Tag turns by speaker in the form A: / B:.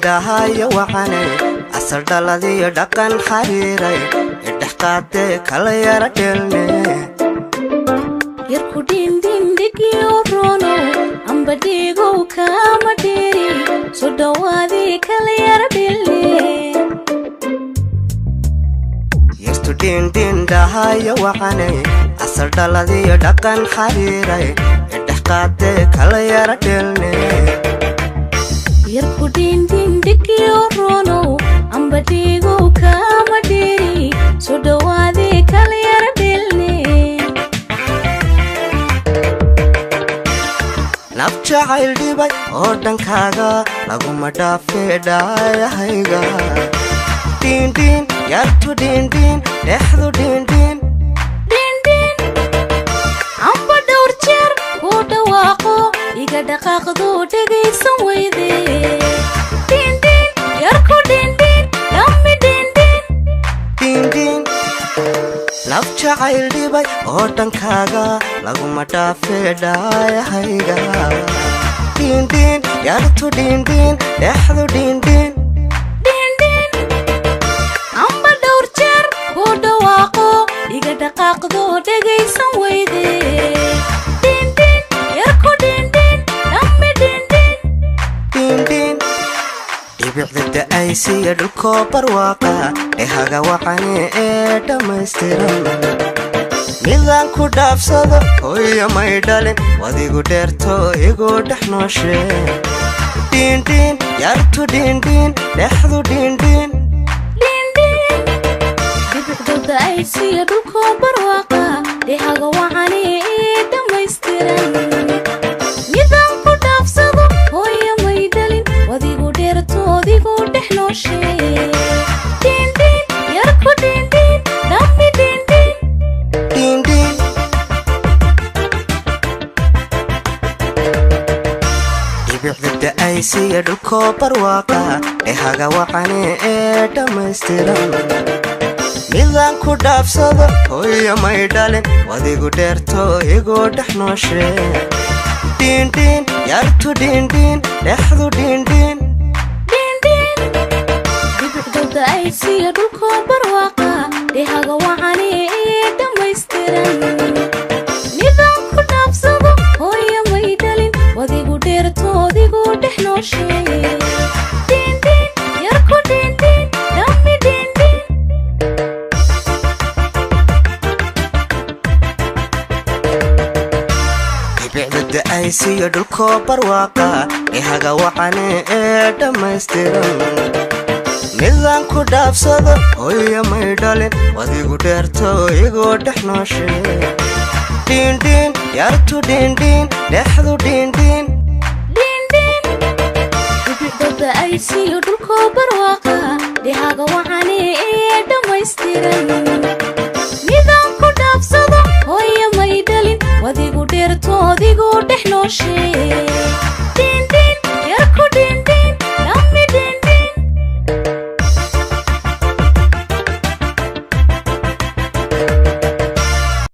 A: Dhindhahayo wacanay, asal dhaladiyo dhaqan xariiray, idhexqaadee kala yara dheelne.
B: Yarku dhindhindhigiyo ronow, amba dhiigow kaama dheeri, soo dhowaadii kala yara dhelne.
A: Yartu dhindhindhahayo wacanay, asal dhaladiyo dhaqan xariiray, idhexqaadee kala yara dheelne.
B: Yarku dhindhindhigiyo ronow, amba dhiigow kaama dheeri, soo dhowaadii kala yara dhelne.
A: Naf jacayl dhibay oo dhankaaga laguma dhaafee dhaayahayga. Dhiindhiin yartu dhiindhiin, dhexdu dhiindhiin.
B: Dhindhin amba dhowr jeer kuu dhawaaqo, iga dhaqaaqdu dhegaysan weyde. Dhindhin yarku dhindhin, dhammi dhindhin.
A: Dhiindhiin naf jacayl dhibay oo dhankaaga laguma dhaafee dhaayahayga. Dhiindhiin yartu dhiindhiin, dhexdu dhiindhiin.
B: Dhindhin amba dhowr jeer kuu dhawaaqo, iga dhaqaaqdu dhegaysan weyde. Dhindhin yarku dhindhin, dhammi dhindhin.
A: Dhiindhiin dhibicda da'aysiya dhulkoo barwaaqa, dhehaga wacane ee dhammaystiran. Midaan ku dhaafsado hooyo may dhalin, wadigu dheerto igu dhex nooshe. Dhiindhiin yartu dhiindhiin, dhexdu dhiindhiin.
B: Dhindhin dhibicda da'aysiya dhulkoo barwaaqa, dhehaga wacani ee dhammaystiran. Midaan ku dhaafsado hooyo may dhalin, wadigu dheertoodigu dhex nooshe. Dhindhin yarku dhindhin, dhammi dhindhin.
A: Dhiindhiin dhibicda da'aysiya dhulkoo barwaaqa, dhehaga wacane ee dhammaystiran. Midaan ku dhaafsado hooyo may dhalin, wadigu dheerto igu dhex nooshe. Dhiindhiin yartu dhiindhiin, dhexdu dhiindhiin.
B: Dhindhin dhibicda da'aysiya dhulkoo barwaaqa, dhehaga wacani ee dhammaystiran. Midaan ku dhaafsado hooyo may dhalin, wadigu dheertoodigu dhex nooshe. Dhindhin yarku dhindhin, dhammi dhindhin.
A: Dhibicda da'aysiya dhulkoo barwaaqa, dhehaga wacane ee dhammaystiran. Midaan ku dhaafsado hooyo may dhalin, wadigu dheerto igu dhex nooshe. Dhiindhiin yartu dhiindhiin, dhexdu dhiindhiin.
B: Dhindhin dhibicda da'aysiyo dhulkoo barwaaqa, dhehaga wacani ee dhammaystiran.